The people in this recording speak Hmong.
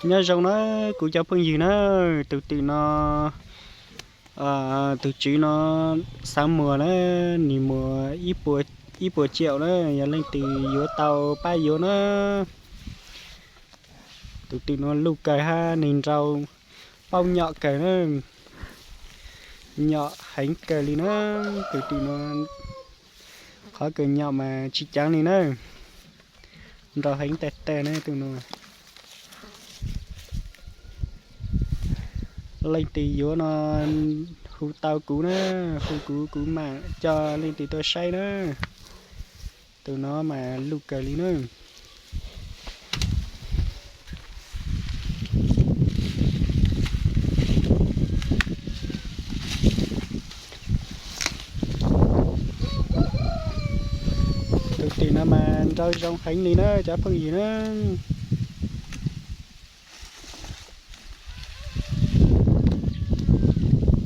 Nyob zoo na kuv cov phooj ywg na, tus twm no, tus tswv no xav muag na, nws muag ib puas ciaum na, yog leej twg yuav tau pab yuav na. Tus twm no luj kawg hab nws nrau paub nyom kawg na, nyom heev kawg li na. Tus twm no qhov kawg nyom mas tsis ceev li na, nrau heev tag tag na tus no. Leej twg yuav no hu tau kuv na, hu kuv, kuv mam coj leej twg tuaj saib na. Tus no mas luj kawg li na. Tus twm no mas nrau zoo heev li na cov phooj ywg na.